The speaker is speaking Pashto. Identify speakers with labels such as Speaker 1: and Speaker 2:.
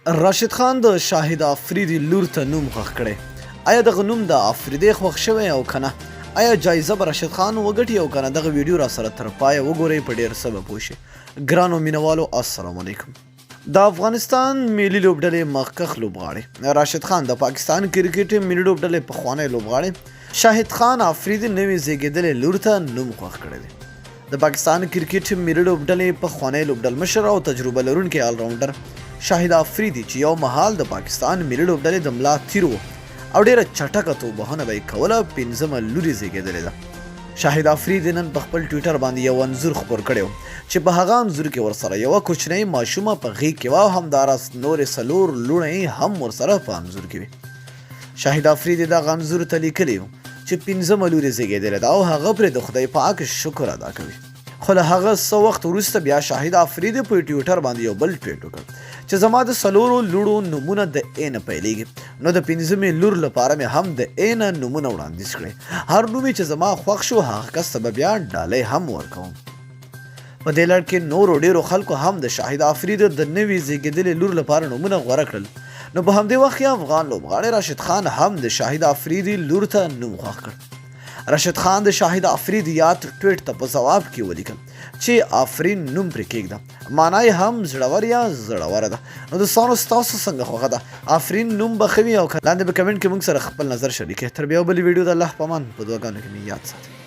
Speaker 1: راشد خان د شاهد افریدي لور ته نوم خوښ کړی. آیا دغه نوم د افریدې خوښ شوی او کنه؟ آیا جایزه به راشد خان وګټي او کنه؟ دغه ویډیو را سره تر پایه وګورئ، په ډیر څه به پوه شئ. ګرانو مینوالو السلام علیکم. د افغانستان ملي لوبډلې مخکښ لوبغاړی راشد خان د پاکستان کرکټ ملي لوبډلې پخوانی لوبغاړی شاهد خان افریدي نوې زیږېدلې لور ته نوم خوښ کړی دی. د پاکستان کرکټ ملي لوبډلې پخوانی لوبډلمشر او تجربه لرونکی الراونډر شاهد افریدي چې یو مهال د پاکستان ملي لوبډلې د ملا تیر و او ډیره چټکه توپ وهنه به یې کوله، پنځمه لور یې زیږېدلې ده. شاهد افریدي نن په خپل ټویټر باندې یو انځور خپور کړی و چې په هغه انځور کې ورسره یوه کوچنۍ ماشومه په غېږ کې وه او همداراز نورې څلور لوڼې یې هم ورسره په انځور کې وې. شاهد افریدي دغه انځور ته لیکلي وو چې پنځمه لور یې زیږېدلې ده او هغه پرې د خدای پاک شکر ادا کوي. خو له هغه څه وخت وروسته بیا شاهد افریدي په ټویټر باندې یو بل ټویټ وکړ چې زما د څلورو لوړو نومونه د ای نه پیلېږي، نو د پنځمې لور لپاره مې هم د ای نه نومونه وړاندیز کړي، هر نوم یې چې زما خوښ شو هغه کس ته به بیا ډالۍ هم ورکوم. په دې لړ کې نورو ډېرو خلکو هم د شاهد افریدي د نوي زیږېدلې لور لپاره نومونه غوره کړل. نو په همدې وخت کې افغان لوبغاړی راشد خان هم د شاهد افریدي لور ته نوم خوښ کړ. راشد خان د شاهد افریدي یاد ټویټ ته په ځواب کې ولیکل چې افرین نوم پرې کېږده، معنا یې هم زړور یا زړوره ده. نو دوستانو ستاسو څنګه خوښه ده؟ افرین نوم به ښه وي او که؟ لاندې په کمنټ کې موږ سره خپل نظر شریک کړئ. تر بیا بلې ویډیو د الله په امان، په دعاګانو کې مې یاد ساتئ.